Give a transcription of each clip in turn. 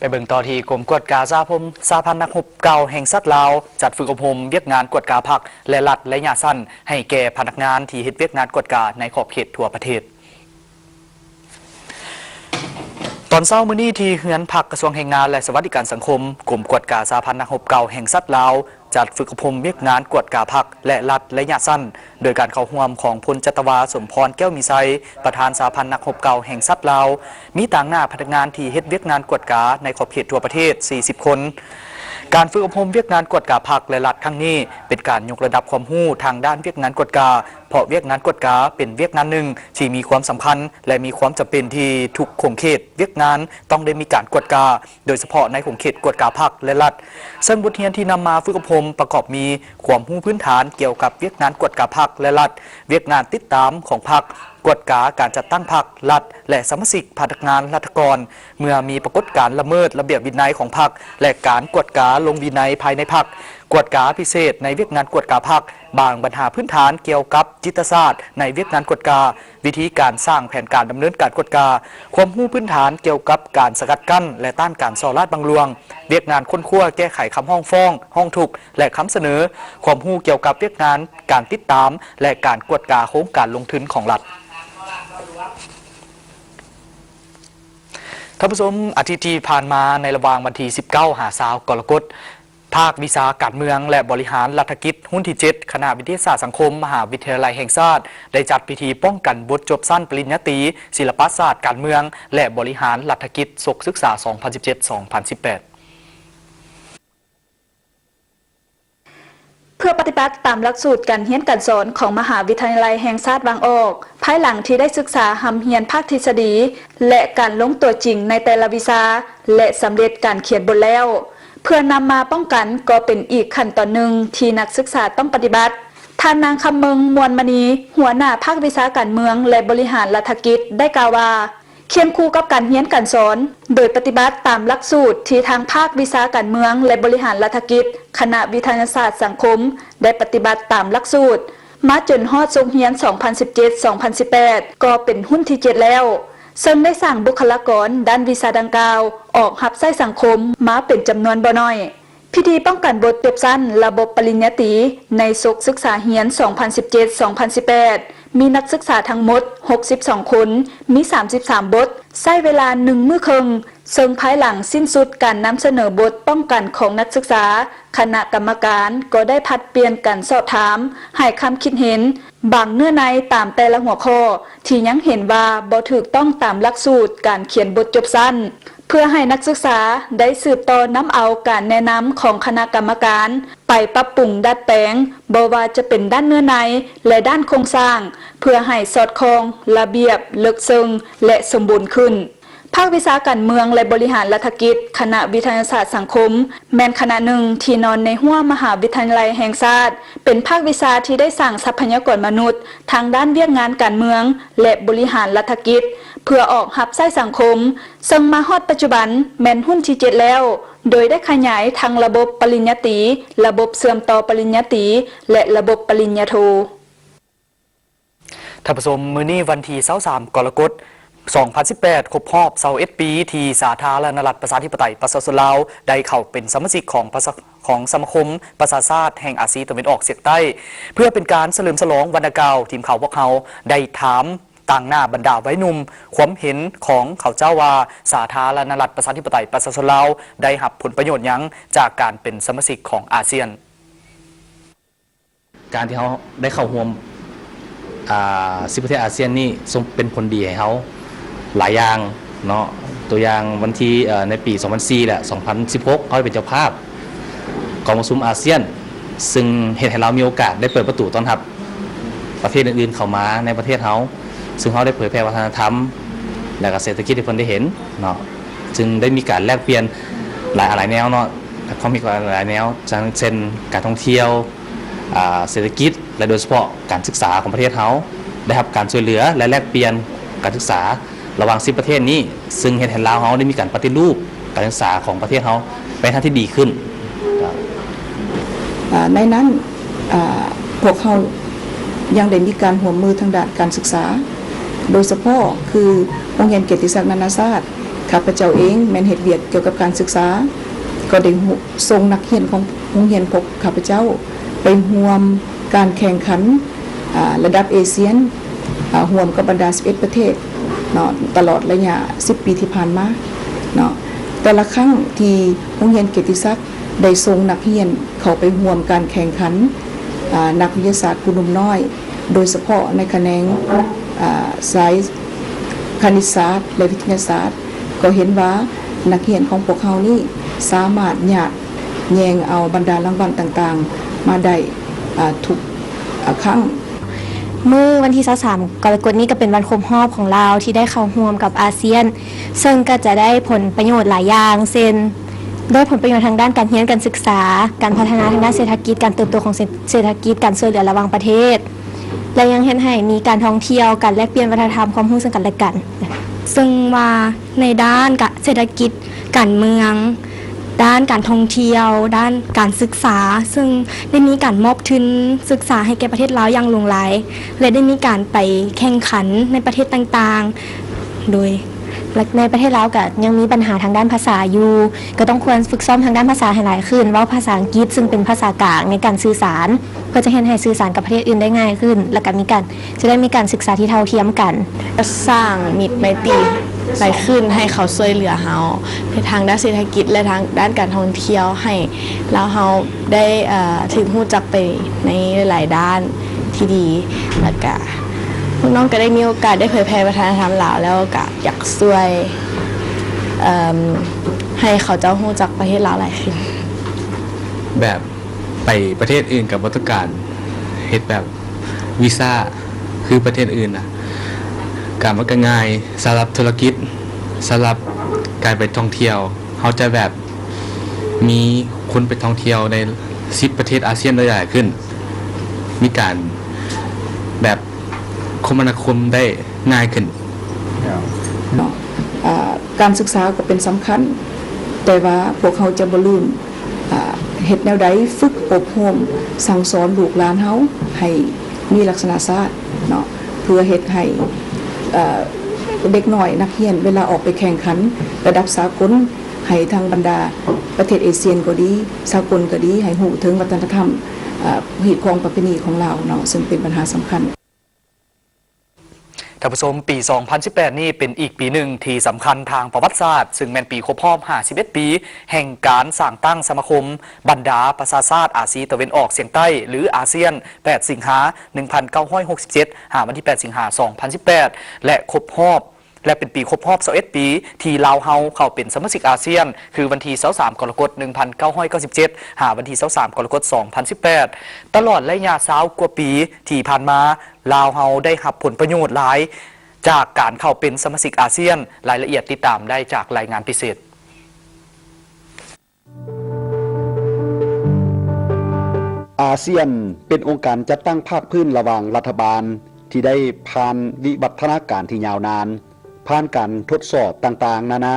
ໄປເບິ່ງຕໍ່ທີ່ກົມກວດກາສະຫະພົມ ສະຫະພັນນັກຮົບເກົ່າແຫ່ງຊາດລາວ ຈັດຝຶກອົບຮົມວຽກງານກວດກາພັກ ແລະ ລັດໄລຍະສັ້ນ ໃຫ້ແກ່ພະນັກງານທີ່ເຮັດວຽກງານກວດກາໃນຂອບເຂດທົ່ວປະເທດ. ຕອນເຊົ້າມື້ນີ້ ທີ່ເຮືອນພັກກະຊວງແຮງງານ ແລະ ສະຫວັດດີການສັງຄົມ, ກົມກວດກາສະຫະພັນນັກຮົບເກົ່າແຫ່ງຊາດລາວ ຈັດຝຶກອົບຮົມວຽກງານກວດກາພັກ ແລະ ລັດໄລຍະສັ້ນ ໂດຍການເຂົ້າຮ່ວມຂອງພົນຈັດຕະວາ ສົມພອນ ແກ້ວມີໄຊ ປະທານສະຫະພັນນັກຮົບເກົ່າແຫ່ງຊາດລາວ, ມີຕາງໜ້າພະນັກງານທີ່ເຮັດວຽກງານກວດກາໃນຂອບເຂດທົ່ວປະເທດ ສີ່ສິບຄົນ. ການຝຶກອົບຮົມວຽກງານກວດກາພັກ ແລະ ລັດຄັ້ງນີ້ ເປັນການຍົກລະດັບຄວາມຮູ້ທາງດ້ານວຽກງານກວດກາ, ເພາະວຽກງານກວດກາເປັນວຽກງານໜຶ່ງທີ່ມີຄວາມສຳຄັນ ແລະ ມີຄວາມຈຳເປັນທີ່ທຸກຂົງເຂດວຽກງານຕ້ອງໄດ້ມີການກວດກາ, ໂດຍສະເພາະໃນຂົງເຂດກວດກາພັກ ແລະ ລັດ. ເຊິ່ງບົດຮຽນທີ່ນຳມາຝຶກອົບຮົມປະກອບມີ ຄວາມຮູ້ພື້ນຖານກ່ຽວກັບວຽກງານກວດກາພັກ ແລະ ລັດ, ວຽກງານຕິດຕາມຂອງພັກ, ກວດກາການຈັດຕັ້ງພັກ, ລັດ ແລະ ສະມາຊິກພະນັກງານລັດຖະກອນ ເມື່ອມີປາກົດການລະເມີດລະບຽບວິໄນຂອງພັກ ແລະ ການກວດກາລົງວິໄນພາຍໃນພັກ, ກວດກາພິເສດໃນວຽກງານກວດກາພັກ, ບາງບັນຫາພື້ນຖານກ່ຽວກັບຈິດຕະສາດໃນວຽກງານກວດກາ, ວິທີການສ້າງແຜນການດຳເນີນການກວດກາ, ຄວາມຮູ້ພື້ນຖານກ່ຽວກັບການສະກັດກັ້ນ ແລະ ຕ້ານການສໍ້ລາດບັງຫຼວງ, ວຽກງານຄົ້ນຄວ້າແກ້ໄຂຄຳຮ້ອງຟ້ອງ, ຮ້ອງທຸກ ແລະ ຄຳສະເໜີ, ຄວາມຮູ້ກ່ຽວກັບວຽກງານການຕິດຕາມ ແລະ ການກວດກາໂຄງການລົງທຶນຂອງລັດ. ທ່ານຜູ້ຊົມ, ອາທິດທີ່ຜ່ານມາ ໃນລະຫວ່າງວັນທີສິບເກົ້າ ຫາ ຊາວ ກໍລະກົດ, ພາກວິຊາການເມືອງ ແລະ ບໍລິຫານລັດຖະກິດ ຮຸ່ນທີເຈັດ ຄະນະວິທະຍາສາດສັງຄົມ ມະຫາວິທະຍາໄລແຫ່ງຊາດ ໄດ້ຈັດພິທີປ້ອງກັນບົດຈົບຊັ້ນປະລິນຍາຕີ ສິລະປະສາດການເມືອງ ແລະ ບໍລິຫານລັດຖະກິດ ສົກສຶກສາ ສອງພັນສິບເຈັດ ສອງພັນສິບແປດ. ເພື່ອປະຕິບັດຕາມຫຼັກສູດການຮຽນການສອນຂອງມະຫາວິທະຍາໄລແຫ່ງຊາດວາງອອກ, ພາຍຫຼັງທີ່ໄດ້ສຶກສາຮ່ຳຮຽນພາກທິດສະດີ ແລະ ການລົງຕົວຈິງໃນແຕ່ລະວິຊາ ແລະ ສຳເລັດການຂຽນບົດແລ້ວ, ເພື່ອນຳມາປ້ອງກັນກໍເປັນອີກຂັ້ນຕອນໜຶ່ງທີ່ນັກສຶກສາຕ້ອງປະຕິບັດ. ທ່ານນາງ ຄຳເມິງ ມ່ວນມະນີ, ຫົວໜ້າພາກວິຊາການເມືອງ ແລະ ບໍລິຫານລັດຖະກິດ ໄດ້ກ່າວວ່າ, ຄຽງຄູ່ກັບການຮຽນການສອນ, ໂດຍປະຕິບັດຕາມຫຼັກສູດທີ່ທາງພາກວິຊາການເມືອງ ແລະ ບໍລິຫານລັດຖະກິດ ຄະນະວິທະຍາສາດສັງຄົມ ໄດ້ປະຕິບັດຕາມຫຼັກສູດ ມາຈົນຮອດສົກຮຽນ ສອງພັນສິບເຈັດ ສອງພັນສິບແປດ ກໍເປັນຮຸ່ນທີເຈັດແລ້ວ, ເຊິ່ງໄດ້ສ້າງບຸກຄະລາກອນດ້ານວິຊາດັ່ງກ່າວ ອອກຮັບໃຊ້ສັງຄົມມາເປັນຈຳນວນບໍ່ໜ້ອຍ. ພິທີປ້ອງກັນບົດຈົບຊັ້ນລະບົບປະລິນຍາຕີ ໃນສົກສຶກສາຮຽນ ສອງພັນສິບເຈັດ ສອງພັນສິບແປດ ມີນັກສຶກສາທັງໝົດ ຫົກສິບສອງຄົນ, ມີ ສາມສິບສາມບົດ, ໃຊ້ເວລາໜຶ່ງມື້ເຄິ່ງ, ເຊິ່ງພາຍຫຼັງສິ້ນສຸດການນຳສະເໜີບົດປ້ອງກັນຂອງນັກສຶກສາ, ຄະນະກຳມະການກໍໄດ້ຜັດປ່ຽນກັນສອບຖາມ, ໃຫ້ຄຳຄິດເຫັນ, ບາງເນື້ອໃນຕາມແຕ່ລະຫົວຂໍ້ທີ່ຍັງເຫັນວ່າບໍ່ຖືກຕ້ອງຕາມຫຼັກສູດການຂຽນບົດຈົບຊັ້ນ, ເພື່ອໃຫ້ນັກສຶກສາໄດ້ສືບຕໍ່ນຳເອົາການແນະນຳຂອງຄະນະກຳມະການໄປປັບປຸງດັດແປງ, ບໍ່ວ່າຈະເປັນດ້ານເນື້ອໃນ ແລະ ດ້ານໂຄງສ້າງ, ເພື່ອໃຫ້ສອດຄ່ອງ, ລະບຽບ, ເລິກເຊິ່ງ ແລະ ສົມບູນຂຶ້ນ. ພາກວິຊາການເມືອງ ແລະ ບໍລິຫານລັດຖະກິດ ຄະນະວິທະຍາສາດສັງຄົມ ແມ່ນຄະນະໜຶ່ງທີ່ນອນໃນຮົ້ວມະຫາວິທະຍາໄລແຫ່ງຊາດ, ເປັນພາກວິຊາທີ່ໄດ້ສ້າງຊັບພະຍາກອນມະນຸດທາງດ້ານວຽກງານການເມືອງ ແລະ ບໍລິຫານລັດຖະກິດ ເພື່ອອອກຮັບໃຊ້ສັງຄົມ, ເຊິ່ງມາຮອດປັດຈຸບັນແມ່ນຮຸ່ນທີເຈັດແລ້ວ, ໂດຍໄດ້ຂະຫຍາຍທັງລະບົບປະລິນຍາຕີ, ລະບົບເຊື່ອມຕໍ່ປະລິນຍາຕີ ແລະ ລະບົບປະລິນຍາໂທ. ທ່ານຜູ້ຊົມ, ມື້ນີ້ວັນທີຊາວສາມ ກໍລະກົດ ສອງພັນສິບແປດ ຄົບຮອບຊາວເອັດປີ ທີ່ສາທາລະນະລັດປະຊາທິປະໄຕປະຊາຊົນລາວ ໄດ້ເຂົ້າເປັນສະມາຊິກຂອງປະຊາ ຂອງສະມາຄົມປະຊາຊາດແຫ່ງອາຊີຕາເວັນອອກສຽງໃຕ້. ເພື່ອເປັນການສະເຫຼີມສະຫຼອງວັນດັ່ງກ່າວ, ທີມຂ່າວພວກເຮົາໄດ້ຖາມຕາງໜ້າບັນດາໄວໜຸ່ມ ຄວາມເຫັນຂອງເຂົາເຈົ້າວ່າ ສາທາລະນະລັດປະຊາທິປະໄຕປະຊາຊົນລາວ ໄດ້ຮັບຜົນປະໂຫຍດຫຍັງຈາກການເປັນສະມາຊິກຂອງອາຊຽນ. ການທີ່ເຮົາໄດ້ເຂົ້າຮ່ວມ ອາ ສິບປະເທດອາຊຽນນີ້ ສົ່ງເປັນຜົນດີໃຫ້ເຮົາຫຼາຍຢ່າງເນາະ. ຕົວຢ່າງວັນທີ ເອີ ໃນປີສອງພັນສີ່ ແລະ ສອງພັນສິບຫົກ ເຮົາໄດ້ເປັນເຈົ້າພາບກອງປະຊຸມອາຊຽນ, ຊຶ່ງເຮັດໃຫ້ລາວມີໂອກາດໄດ້ເປີດປະຕູຕ້ອນຮັບປະເທດອື່ນໆເຂົ້າມາໃນປະເທດເຮົາ, ຊຶ່ງເຮົາໄດ້ເຜີຍແຜ່ວັດທະນະທຳ ແລະ ກະເສດຖະກິດໃຫ້ເພິ່ນໄດ້ເຫັນເນາະ, ຈຶ່ງໄດ້ມີການແລກປ່ຽນຫຼາຍອັນຫຼາຍແນວເນາະ, ຄວາມຄິດຫຼາຍແນວ, ເຊັ່ນ ການທ່ອງທ່ຽວ, ອາ ເສດຖະກິດ ແລະ ໂດຍສະເພາະການສຶກສາຂອງປະເທດເຮົາ ໄດ້ຮັບການຊ່ວຍເຫຼືອ ແລະ ແລກປ່ຽນການສຶກສາລະຫວ່າງສິບປະເທດນີ້, ຊຶ່ງເຮັດໃຫ້ລາວເຮົາໄດ້ມີການປະຕິຮູບການສຶກສາຂອງປະເທດເຮົາໄປໃນທາງທີ່ດີຂຶ້ນ. ອາ ໃນນັ້ນ ອາ ພວກເຮົາຍັງໄດ້ມີການຮ່ວມມືທາງດ້ານການສຶກສາ, ໂດຍສະເພາະຄືໂຮງຮຽນກຽດຕິສັກນານາຊາດ ຂ້າພະເຈົ້າເອງແມ່ນເຮັດວຽກກ່ຽວກັບການສຶກສາ, ກໍໄດ້ ສົ່ງນັກຮຽນຂອງໂຮງຮຽນພວກຂ້າພະເຈົ້າໄປຮ່ວມການແຂ່ງຂັນ ອາ ລະດັບເອຊຽນ ອາ ຮ່ວມກັບບັນດາສິບເອັດປະເທດເນາະ ຕະຫຼອດໄລຍະສິບປີທີ່ຜ່ານມາເນາະ. ແຕ່ລະຄັ້ງທີ່ໂຮງຮຽນກຽດຕິສັກໄດ້ສົ່ງນັກຮຽນເຂົ້າໄປຮ່ວມການແຂ່ງຂັນ ອາ ນັກວິທະຍາສາດຜູ້ໜຸ່ມນ້ອຍ ໂດຍສະເພາະໃນຂະແໜງ ອາ ສາຍຄະນິດສາດ ແລະ ວິທະຍາສາດ ກໍເຫັນວ່ານັກຮຽນຂອງພວກເຮົານີ້ສາມາດຍາດແຍ່ງເອົາບັນດາລາງວັນຕ່າງໆມາໄດ້ ອາ ທຸກ ອາ ຄັ້ງ. ມື້ວັນທີຊາວສາມກໍລະກົດນີ້ກໍເປັນວັນຄົບຮອບຂອງລາວທີ່ໄດ້ເຂົ້າຮ່ວມກັບອາຊຽນ, ເຊິ່ງກໍຈະໄດ້ຜົນປະໂຫຍດຫຼາຍຢ່າງ ເຊັ່ນ ໄດ້ຜົນປະໂຫຍດທາງດ້ານການຮຽນການສຶກສາ, ການພັດທະນາທາງດ້ານເສດຖະກິດ, ການເຕີບໂຕຂອງເສດ ເສດຖະກິດ, ການຊ່ວຍເຫຼືອລະຫວ່າງປະເທດ ແລະ ຍັງເຮັດໃຫ້ມີການທ່ອງທ່ຽວ, ການແລກປ່ຽນວັດທະນະທຳ, ຄວາມຮູ້ເຊິ່ງກັນແລະກັນ. ເຊິ່ງວ່າໃນດ້ານການເສດຖະກິດ, ການເມືອງ, ດ້ານການທ່ອງທ່ຽວ, ດ້ານການສຶກສາ, ເຊິ່ງໄດ້ມີການມອບທຶນສຶກສາໃຫ້ແກ່ປະເທດລາວຢ່າງຫຼວງຫຼາຍ ແລະ ໄດ້ມີການໄປແຂ່ງຂັນໃນປະເທດຕ່າງໆ ໂດຍ ແລະ ໃນປະເທດລາວກໍຍັງມີບັນຫາທາງດ້ານພາສາຢູ່, ກໍຕ້ອງຄວນຝຶກຊ້ອມທາງດ້ານພາສາໃຫ້ຫຼາຍຂຶ້ນ, ເວົ້າພາສາອັງກິດ ເຊິ່ງເປັນພາສາກາງໃນການສື່ສານ, ເພື່ອຈະເຮັດໃຫ້ສື່ສານກັບປະເທດອື່ນໄດ້ງ່າຍຂຶ້ນ ແລ້ວກໍມີການ ຈະໄດ້ມີການສຶກສາທີ່ເທົ່າທຽມກັນ. ສ້າງມິດໄມຕີຫຼາຍຂຶ້ນ, ໃຫ້ເຂົາຊ່ວຍເຫຼືອເຮົາໃນທາງດ້ານເສດຖະກິດ ແລະ ທາງດ້ານການທ່ອງທ່ຽວ, ໃຫ້ລາວເຮົາໄດ້ ເອີ ຖືກຮູ້ຈັກໄປໃນຫຼາຍໆດ້ານທີ່ດີ, ແລ້ວກະພວກນ້ອງກໍໄດ້ມີໂອກາດໄດ້ເຜີຍແຜ່ວັດທະນະທຳລາວ, ແລ້ວກະຢາກຊ່ວຍ ເອີ ໃຫ້ເຂົາເຈົ້າຮູ້ຈັກປະເທດລາວຫຼາຍຂຶ້ນ. ແບບ ໄປປະເທດອື່ນກໍບໍ່ຕ້ອງການເຮັດແບບວີຊາຄືປະເທດອື່ນນະ, ກະມັນກໍງ່າຍສຳລັບທຸລະກິດ, ສຳລັບການໄປທ່ອງທ່ຽວ, ເຮົາຈະແບບມີຄົນໄປທ່ອງທ່ຽວໃນສິບປະເທດອາຊຽນໄດ້ຫຼາຍຂຶ້ນ, ມີການແບບຄົມມະນາຄົມໄດ້ງ່າຍຂຶ້ນ. ເນາະ ອາ ການສຶກສາກໍເປັນສຳຄັນ, ແຕ່ວ່າພວກເຮົາຈະບໍ່ລືມ ອາ ເຮັດແນວໃດຝຶກອົບຮົມສັ່ງສອນລູກຫຼານເຮົາໃຫ້ມີລັກສະນະຊາດເນາະ, ເພື່ອເຮັດໃຫ້ ເອີ ເດັກນ້ອຍນັກຮຽນເວລາອອກໄປແຂ່ງຂັນລະດັບສາກົນ ໃຫ້ທັງບັນດາປະເທດເອຊຽນກໍດີ, ສາກົນກໍດີ, ໃຫ້ຮູ້ເຖິງວັດທະນະທຳ ອາ ຮີດຄອງປະເພນີຂອງລາວເນາະ, ເຊິ່ງເປັນບັນຫາສຳຄັນ. ທ່ານຜູ້ຊົມ, ປີສອງພັນສິບແປດນີ້ເປັນອີກປີໜຶ່ງທີ່ສຳຄັນທາງປະຫວັດສາດ, ເຊິ່ງແມ່ນປີຄົບຮອບຫ້າສິບເອັດປີແຫ່ງການສ້າງຕັ້ງສະມາຄົມບັນດາປະຊາຊາດອາຊີຕາເວັນອອກສຽງໃຕ້ ຫຼື ອາຊຽນ ແປດ ສິງຫາ ໜຶ່ງພັນເກົ້າຮ້ອຍຫົກສິບເຈັດ ຫາວັນທີ ແປດ ສິງຫາ ສອງພັນສິບແປດ ແລະ ຄົບຮອບ ແລະ ເປັນປີຄົບຮອບຊາວເອັດປີ ທີ່ລາວເຮົາເຂົ້າເປັນສະມາຊິກອາຊຽນ ຄືວັນທີ ຊາວສາມ ກໍລະກົດ ໜຶ່ງພັນເກົ້າຮ້ອຍເກົ້າສິບເຈັດ ຫາວັນທີ ຊາວສາມ ກໍລະກົດ ສອງພັນສິບແປດ. ຕະຫຼອດໄລຍະ ຊາວກວ່າປີທີ່ຜ່ານມາ, ລາວເຮົາໄດ້ຮັບຜົນປະໂຫຍດຫຼາຍຈາກການເຂົ້າເປັນສະມາຊິກອາຊຽນ. ລາຍລະອຽດຕິດຕາມໄດ້ຈາກລາຍງານພິເສດ. ອາຊຽນເປັນອົງການຈັດຕັ້ງພາກພື້ນລະຫວ່າງລັດຖະບານທີ່ໄດ້ຜ່ານວິວັດທະນາການທີ່ຍາວນານ, ຜ່ານການທົດສອບຕ່າງໆນານາ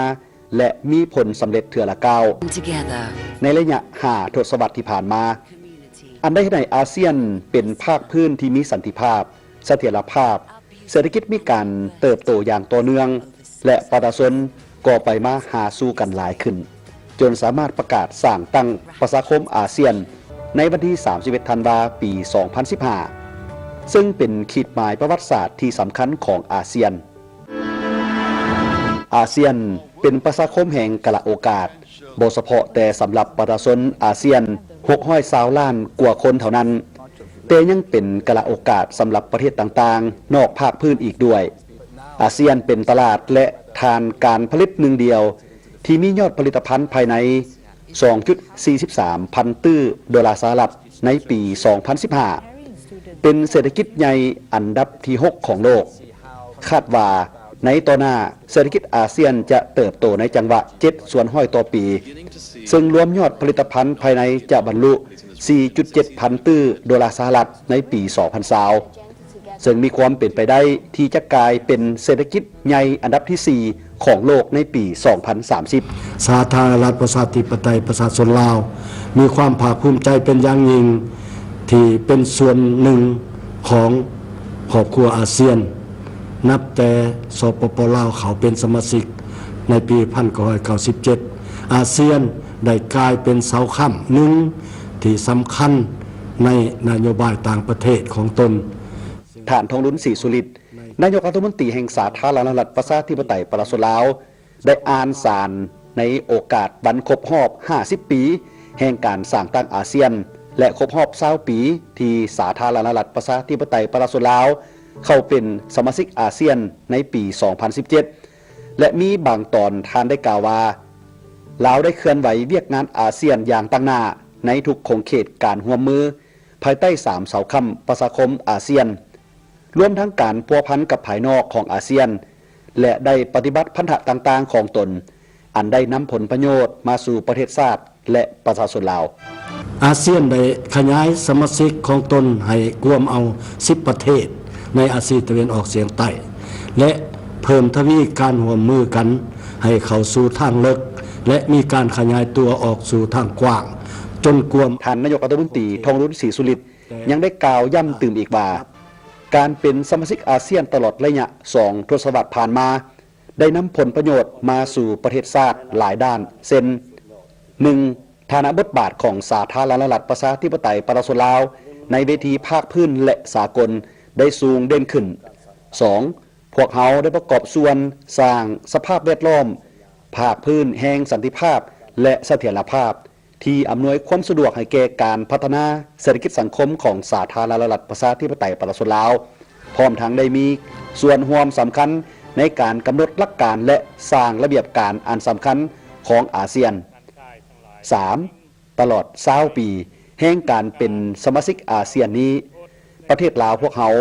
ແລະ ມີຜົນສຳເລັດເທື່ອລະກ້າວ. Together. ໃນໄລຍະຫ້າທົດສະວັດທີ່ຜ່ານມາ, community. ອັນໄດ້ເຮັດໃຫ້ອາຊຽນເປັນພາກພື້ນທີ່ມີສັນຕິພາບ, ສະຖຽນລະພາບ, ເສດຖະກິດມີການເຕີບໂຕຢ່າງຕໍ່ເນື່ອງ ແລະ ປະຊາຊົນກໍໄປມາຫາສູ່ກັນຫຼາຍຂຶ້ນ, ຈົນສາມາດປະກາດສ້າງຕັ້ງປະຊາຄົມອາຊຽນໃນວັນທີ ສາມສິບເອັດ ທັນວາ ປີ ສອງພັນສິບຫ້າ ເຊິ່ງເປັນຂີດໝາຍປະຫວັດສາດທີ່ສຳຄັນຂອງອາຊຽນ. ອາຊຽນເປັນປະຊາຄົມແຫ່ງກາລະໂອກາດ, ບໍ່ສະເພາະແຕ່ສຳລັບປະຊາຊົນອາຊຽນ ຫົກຮ້ອຍຊາວລ້ານກວ່າຄົນເທົ່ານັ້ນ, ແຕ່ຍັງເປັນກາລະໂອກາດສຳລັບປະເທດຕ່າງໆນອກພາກພື້ນອີກດ້ວຍ. ອາຊຽນເປັນຕະຫຼາດ ແລະ ຖານການຜະລິດໜຶ່ງດຽວທີ່ມີຍອດຜະລິດຕະພັນພາຍໃນ ສອງຈຸດສີ່ສິບສາມພັນຕື້ໂດລາສະຫະລັດໃນປີ ສອງພັນສິບຫ້າ ເປັນເສດຖະກິດໃຫຍ່ອັນດັບທີ ຫົກ ຂອງໂລກ. ຄາດວ່າໃນຕໍ່ໜ້າ ເສດຖະກິດອາຊຽນຈະເຕີບໂຕໃນຈັງຫວະ ເຈັດ ສ່ວນຮ້ອຍຕໍ່ປີ, ເຊິ່ງລວມຍອດຜະລິດຕະພັນພາຍໃນຈະບັນລຸ ສີ່ຈຸດເຈັດພັນຕື້ໂດລາສະຫະລັດໃນປີ ສອງພັນຊາວ ເຊິ່ງມີຄວາມເປັນໄປໄດ້ທີ່ຈະກາຍເປັນເສດຖະກິດໃຫຍ່ອັນດັບທີ ສີ່ ຂອງໂລກໃນປີ ສອງພັນສາມສິບ. ສາທາລະນະລັດ ປະຊາທິປະໄຕ ປະຊາຊົນລາວ ມີຄວາມພາກພູມໃຈເປັນຢ່າງຍິ່ງ ທີ່ເປັນສ່ວນໜຶ່ງຂອງຄອບຄົວອາຊຽນ, ນັບແຕ່ ສປປ ລາວ ເຂົ້າເປັນສະມາຊິກ ໃນປີພັນເກົ້າຮ້ອຍເກົ້າສິບເຈັດ ອາຊຽນໄດ້ກາຍເປັນເສົາຄ້ຳໜຶ່ງທີ່ສຳຄັນໃນນະໂຍບາຍຕ່າງປະເທດຂອງຕົນ. ທ່ານ ທອງລຸນ ສີສຸລິດ ນາຍົກລັດຖະມົນຕີແຫ່ງສາທາລະນະລັດປະຊາທິປະໄຕປະຊາຊົນລາວ ໄດ້ອ່ານສານໃນໂອກາດວັນຄົບຮອບຫ້າສິບປີແຫ່ງການສ້າງຕັ້ງອາຊຽນ ແລະ ຄົບຮອບຊາວປີທີ່ສາທາລະນະລັດປະຊາທິປະໄຕປະຊາຊົນລາວເຂົ້າເປັນສະມາຊິກອາຊຽນໃນປີສອງພັນສິບເຈັດ ແລະ ມີບາງຕອນທ່ານໄດ້ກ່າວວ່າ ລາວໄດ້ເຄື່ອນໄຫວວຽກງານອາຊຽນຢ່າງຕັ້ງໜ້າໃນທຸກຂົງເຂດການຮ່ວມມື ພາຍໃຕ້ສາມເສົາຄ້ຳປະຊາຄົມອາຊຽນ ລວມທັງການພົວພັນກັບພາຍນອກຂອງອາຊຽນ ແລະ ໄດ້ປະຕິບັດພັນທະຕ່າງໆຂອງຕົນ ອັນໄດ້ນຳຜົນປະໂຫຍດມາສູ່ປະເທດຊາດ ແລະ ປະຊາຊົນລາວ. ອາຊຽນໄດ້ຂະຫຍາຍສະມາຊິກຂອງຕົນໃຫ້ກວມເອົາສິບປະເທດໃນອາຊີຕາເວັນອອກສຽງໃຕ້ ແລະ ເພີ່ມທະວີການຮ່ວມມືກັນໃຫ້ເຂົ້າສູ່ທາງເລິກ ແລະ ມີການຂະຫຍາຍຕົວອອກສູ່ທາງກວ້າງ ຈົນກວມ. ທ່ານນາຍົກລັດຖະມົນຕີ ທອງລຸນ ສີສຸລິດ ຍັງໄດ້ກ່າວຢ້ຳຕື່ມອີກວ່າ ການເປັນສະມາຊິກອາຊຽນຕະຫຼອດໄລຍະສອງທົດສະວັດຜ່ານມາ ໄດ້ນຳຜົນປະໂຫຍດມາສູ່ປະເທດຊາດຫຼາຍດ້ານ ເຊັ່ນ ໜຶ່ງ ຖານະບົດບາດຂອງສາທາລະນະລັດປະຊາທິປະໄຕປະຊາຊົນລາວ ໃນເວທີພາກພື້ນ ແລະ ສາກົນ ໄດ້ສູງເດັ່ນຂຶ້ນ. ສອງ ພວກເຮົາໄດ້ປະກອບສ່ວນສ້າງສະພາບແວດລ້ອມພາກພື້ນແຫ່ງສັນຕິພາບ ແລະ ສະຖຽນລະພາບ ທີ່ອຳນວຍຄວາມສະດວກໃຫ້ແກ່ການພັດທະນາເສດຖະກິດສັງຄົມຂອງສາທາລະນະລັດປະຊາທິປະໄຕປະຊາຊົນລາວ, ພ້ອມທັງໄດ້ມີສ່ວນຮ່ວມສຳຄັນໃນການກຳນົດຫຼັກການ ແລະ ສ້າງລະບຽບການອັນສຳຄັນຂອງອາຊຽນ. ສາມ ຕະຫຼອດຊາວປີແຫ່ງການເປັນສະມາຊິກອາຊຽນນີ້, ປະເທດລາວພວກເຮົາ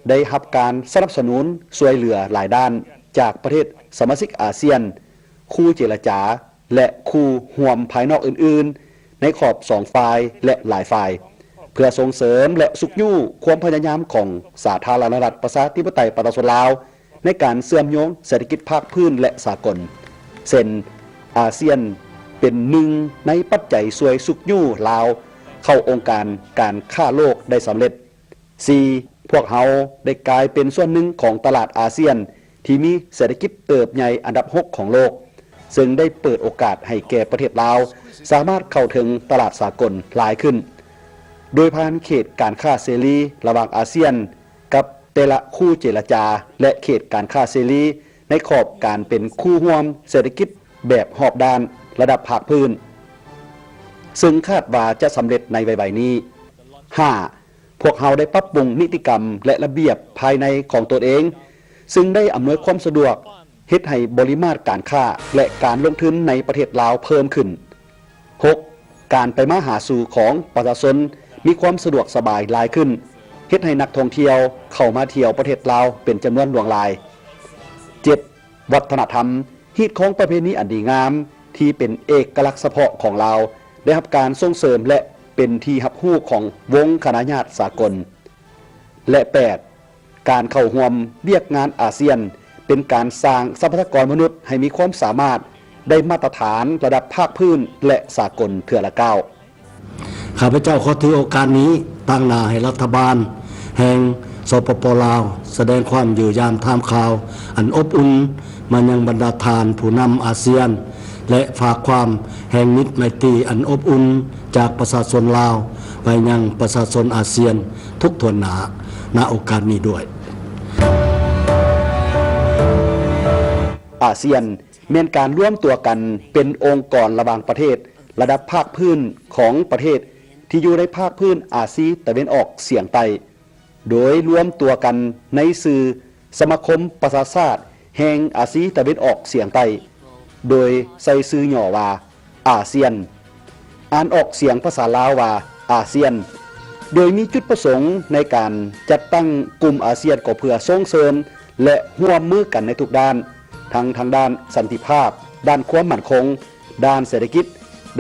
ໄດ້ຮັບການສະໜັບສະໜູນຊ່ວຍເຫຼືອຫຼາຍດ້ານຈາກປະເທດສະມາຊິກອາຊຽນ, ຄູ່ເຈລະຈາ ແລະ ຄູ່ຮ່ວມພາຍນອກອື່ນໆ ໃນຂອບສອງຝ່າຍ ແລະ ຫຼາຍຝ່າຍ ເພື່ອສົ່ງເສີມ ແລະ ຊຸກຍູ້ຄວາມພະຍາຍາມຂອງສາທາລະນະລັດປະຊາທິປະໄຕປະຊາຊົນລາວ ໃນການເຊື່ອມໂຍງເສດຖະກິດພາກພື້ນ ແລະ ສາກົນ, ເຊັ່ນ ອາຊຽນເປັນໜຶ່ງໃນປັດໄຈຊ່ວຍຊຸກຍູ້ລາວເຂົ້າອົງການການຄ້າໂລກໄດ້ສຳເລັດ. ສີ່ ພວກເຮົາໄດ້ກາຍເປັນສ່ວນໜຶ່ງຂອງຕະຫຼາດອາຊຽນ ທີ່ມີເສດຖະກິດເຕີບໃຫຍ່ອັນດັບຫົກຂອງໂລກ, ເຊິ່ງໄດ້ເປີດໂອກາດໃຫ້ແກ່ປະເທດລາວສາມາດເຂົ້າເຖິງຕະຫຼາດສາກົນຫຼາຍຂຶ້ນ, ໂດຍຜ່ານເຂດການຄ້າເສລີລະຫວ່າງອາຊຽນກັບແຕ່ລະຄູ່ເຈລະຈາ ແລະ ເຂດການຄ້າເສລີໃນຂອບການເປັນຄູ່ຮ່ວມເສດຖະກິດແບບຮອບດ້ານລະດັບພາກພື້ນ, ເຊິ່ງຄາດວ່າຈະສຳເລັດໃນໄວໆນີ້. ຫ້າ ພວກເຮົາໄດ້ປັບປຸງນິຕິກຳ ແລະ ລະບຽບພາຍໃນຂອງຕົນເອງ, ເຊິ່ງໄດ້ອຳນວຍຄວາມສະດວກ ເຮັດໃຫ້ບໍລິມາດການຄ້າ ແລະ ການລົງທຶນໃນປະເທດລາວເພີ່ມຂຶ້ນ. ຫົກ ການໄປມາຫາສູ່ຂອງປະຊາຊົນມີຄວາມສະດວກສະບາຍຫຼາຍຂຶ້ນ, ເຮັດໃຫ້ນັກທ່ອງທ່ຽວເຂົ້າມາທ່ຽວປະເທດລາວເປັນຈຳນວນຫຼວງຫຼາຍ. ເຈັດ ວັດທະນະທຳ, ຮີດຄອງປະເພນີອັນດີງາມທີ່ເປັນເອກະລັກສະເພາະຂອງລາວ ໄດ້ຮັບການສົ່ງເສີມ ແລະ ເປັນທີ່ຮັບຮູ້ຂອງວົງຄະນະຍາດສາກົນ. ແລະ ແປດ ການເຂົ້າຮ່ວມວຽກງານອາຊຽນ ເປັນການສ້າງຊັບພະຍາກອນມະນຸດໃຫ້ມີຄວາມສາມາດໄດ້ມາດຕະຖານລະດັບພາກພື້ນ ແລະ ສາກົນເທື່ອລະກ້າວ. ຂ້າພະເຈົ້າຂໍຖືໂອກາດນີ້ຕາງໜ້າໃຫ້ລັດຖະບານແຫ່ງ ສປປ ລາວ ສະແດງຄວາມຢ້ຽມຢາມຖາມຂ່າວອັນອົບອຸ່ນມາຍັງບັນດາທ່ານຜູ້ນຳອາຊຽນ ແລະ ຝາກຄວາມແຫ່ງມິດໄມຕີອັນອົບອຸ່ນຈາກປະຊາຊົນລາວໄປຍັງປະຊາຊົນອາຊຽນທຸກຖ້ວນໜ້າ ນະໂອກາດນີ້ດ້ວຍ. ອາຊຽນແມ່ນການລວມຕົວກັນເປັນອົງກອນລະຫວ່າງປະເທດ ລະດັບພາກພື້ນຂອງປະເທດທີ່ຢູ່ໃນພາກພື້ນອາຊີຕາເວັນອອກສຽງໃຕ້, ໂດຍລວມຕົວກັນໃນຊື່ສະມາຄົມປະຊາຊາດແຫ່ງອາຊີຕາເວັນອອກສຽງໃຕ້, ໂດຍໃສ່ຊື່ຫຍໍ້ວ່າ ອາຊຽນ, ອ່ານອອກສຽງພາສາລາວວ່າ ອາຊຽນ, ໂດຍມີຈຸດປະສົງໃນການຈັດຕັ້ງກຸ່ມອາຊຽນກໍເພື່ອສົ່ງເສີມ ແລະ ຮ່ວມມືກັນໃນທຸກດ້ານ, ທັງທາງດ້ານສັນຕິພາບ, ດ້ານຄວາມໝັ້ນຄົງ, ດ້ານເສດຖະກິດ,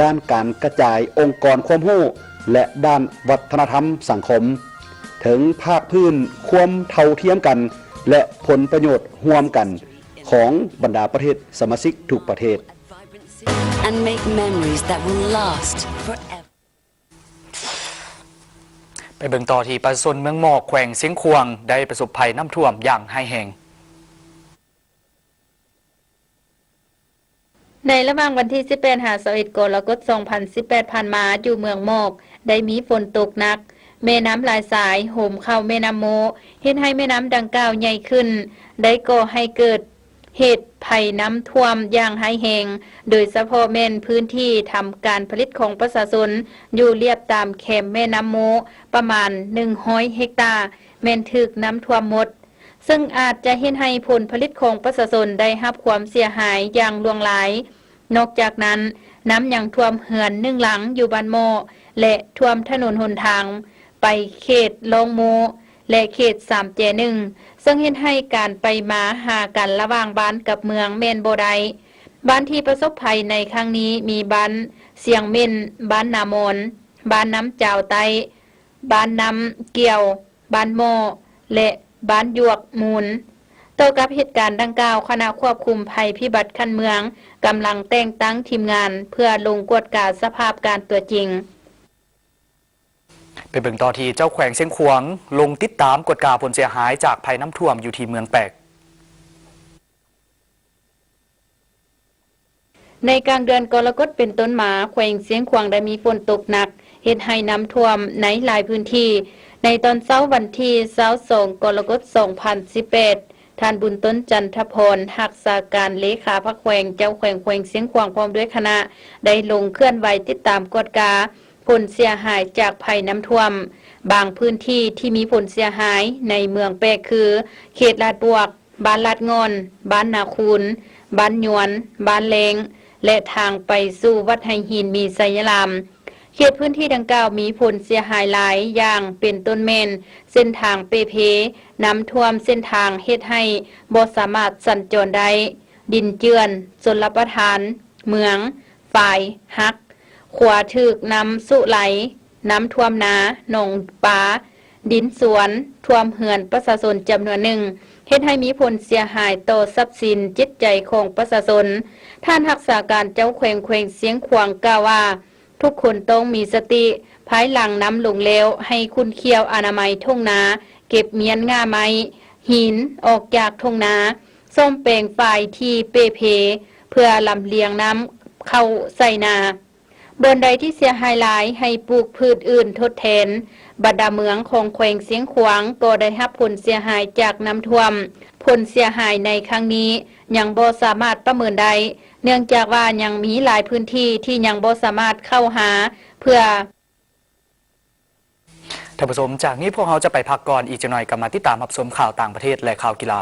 ດ້ານການກະຈາຍອົງກອນຄວາມຮູ້ ແລະ ດ້ານວັດທະນະທຳສັງຄົມ, ເຖິງພາກພື້ນຄວາມເທົ່າທຽມກັນ ແລະ ຜົນປະໂຫຍດຮ່ວມກັນຂອງບັນດາປະເທດສະມາຊິກທຸກປະເທດ. And make memories that will last forever. ໄປເບິ່ງຕໍ່ທີ່ປະຊາຊົນເມືອງໝອກ ແຂວງຊຽງຂວາງ ໄດ້ປະສົບໄພນ້ຳຖ້ວມຢ່າງຮ້າຍແຮງ. ໃນລະຫວ່າງວັນທີສິບແປດ ຫາ ຊາວເອັດ ກໍລະກົດ ສອງພັນສິບແປດ ຜ່ານມາ, ຢູ່ເມືອງໝອກ ໄດ້ມີຝົນຕົກໜັກ, ແມ່ນ້ຳຫຼາຍສາຍໂຮມເຂົ້າແມ່ນ້ຳໂມ, ເຮັດໃຫ້ແມ່ນ້ຳດັ່ງກ່າວໃຫຍ່ຂຶ້ນ, ໄດ້ກໍ່ໃຫ້ເກີດ ເຫດໄພນ້ຳຖ້ວມຢ່າງຮ້າຍແຮງ, ໂດຍສະເພາະແມ່ນພື້ນທີ່ທຳການຜະລິດຂອງປະຊາຊົນ ຢູ່ລຽບຕາມແຄມແມ່ນ້ຳໂມ ປະມານໜຶ່ງຮ້ອຍເຮັກຕາ ແມ່ນຖືກນ້ຳຖ້ວມໝົດ, ເຊິ່ງອາດຈະເຮັດໃຫ້ຜົນຜະລິດຂອງປະຊາຊົນໄດ້ຮັບຄວາມເສຍຫາຍຢ່າງຫຼວງຫຼາຍ. ນອກຈາກນັ້ນ, ນ້ຳຍັງຖ້ວມເຮືອນໜຶ່ງຫຼັງຢູ່ບ້ານໝໍ້ ແລະ ຖ້ວມຖະໜົນຫົນທາງໄປເຂດລ່ອງໂມ ແລະ ເຂດສາມແຈໜຶ່ງ ເຊິ່ງເຮັດໃຫ້ການໄປມາຫາກັນລະຫວ່າງບ້ານກັບເມືອງແມ່ນບໍ່ໄດ້. ບ້ານທີ່ປະສົບໄພໃນຄັ້ງນີ້ມີບ້ານຊຽງເໝັ້ນ, ບ້ານນາມອນ, ບ້ານນ້ຳຈາວໃຕ້, ບ້ານນ້ຳກ່ຽວ, ບ້ານໝໍ້ ແລະ ບ້ານຢວກມູນ. ຕໍ່ກັບເຫດການດັ່ງກ່າວ, ຄະນະຄວບຄຸມໄພພິບັດຂັ້ນເມືອງກຳລັງແຕ່ງຕັ້ງທີມງານເພື່ອລົງກວດກາສະພາບການຕົວຈິງ. ໄປເບິ່ງຕໍ່ທີ່ເຈົ້າແຂວງຊຽງຂວາງລົງຕິດຕາມກວດກາຜົນເສຍຫາຍຈາກໄພນ້ຳຖ້ວມຢູ່ທີ່ເມືອງແປກ. ໃນກາງເດືອນກໍລະກົດເປັນຕົ້ນມາ, ແຂວງຊຽງຂວາງໄດ້ມີຝົນຕົກໜັກ, ເຮັດໃຫ້ນ້ຳຖ້ວມໃນຫຼາຍພື້ນທີ່. ໃນຕອນເຊົ້າວັນທີຊາວສອງ ກໍລະກົດ ສອງພັນສິບແປດ, ທ່ານ ບຸນຕົ້ນ ຈັນທະພອນ ຮັກສາການເລຂາພັກແຂວງ, ເຈົ້າແຂວງແຂວງຊຽງຂວາງ ພ້ອມດ້ວຍຄະນະ ໄດ້ລົງເຄື່ອນໄຫວຕິດຕາມກວດກາຜົນເສຍຫາຍຈາກໄພນ້ຳຖ້ວມ. ບາງພື້ນທີ່ທີ່ມີຜົນເສຍຫາຍໃນເມືອງແປກຄື ເຂດລາດບວກ, ບ້ານລາດງ່ອນ, ບ້ານນາຄູນ, ບ້ານຍວນ, ບ້ານແລ້ງ ແລະ ທາງໄປສູ່ວັດໄຫຫີນມີໄຊຍະລາມ. ເຂດພື້ນທີ່ດັ່ງກ່າວມີຜົນເສຍຫາຍຫຼາຍຢ່າງ ເປັນຕົ້ນແມ່ນເສັ້ນທາງເປ່ເພ, ນ້ຳຖ້ວມເສັ້ນທາງເຮັດໃຫ້ບໍ່ສາມາດສັນຈອນໄດ້, ດິນເຈື່ອນ, ຊົນລະປະທານ, ເມືອງ, ຝາຍ, ຫັກ, ຂົວຖືກນ້ຳຊຸໄຫຼ, ນ້ຳຖ້ວມນາ, ໜອງປາ, ດິນສວນ, ຖ້ວມເຮືອນປະຊາຊົນຈຳນວນໜຶ່ງ, ເຮັດໃຫ້ມີຜົນເສຍຫາຍຕໍ່ຊັບສິນຈິດໃຈຂອງປະຊາຊົນ. ທ່ານຮັກສາການເຈົ້າແຂວງແຂວງຊຽງຂວາງກ່າວວ່າ, ທຸກຄົນຕ້ອງມີສະຕິ, ພາຍຫຼັງນ້ຳລົງແລ້ວ ໃຫ້ຂຸ້ນຂ້ຽວອະນາໄມທົ່ງນາ, ເກັບມ້ຽນງ່າໄມ້, ຫີນອອກຈາກທົ່ງນາ, ສ້ອມແປງຝາຍທີ່ເປ່ເພ ເພື່ອລຳລຽງນ້ຳເຂົ້າໃສ່ນາ. ບ່ອນໃດທີ່ເສຍຫາຍຫຼາຍ ໃຫ້ປູກພືດອື່ນທົດແທນ. ບັນດາເມືອງຂອງແຂວງຊຽງຂວາງກໍໄດ້ຮັບຜົນເສຍຫາຍຈາກນ້ຳຖ້ວມ. ຜົນເສຍຫາຍໃນຄັ້ງນີ້ຍັງບໍ່ສາມາດປະເມີນໄດ້, ເນື່ອງຈາກວ່າຍັງມີຫຼາຍພື້ນທີ່ທີ່ຍັງບໍ່ສາມາດເຂົ້າຫາເພື່ອ ທ່ານຜູ້ຊົມ, ຈາກນີ້ພວກເຮົາຈະໄປພັກກ່ອນ, ອີກຈັກໜ່ອຍກັບມາຕິດຕາມຮັບຊົມຂ່າວຕ່າງປະເທດ ແລະ ຂ່າວກິລາ.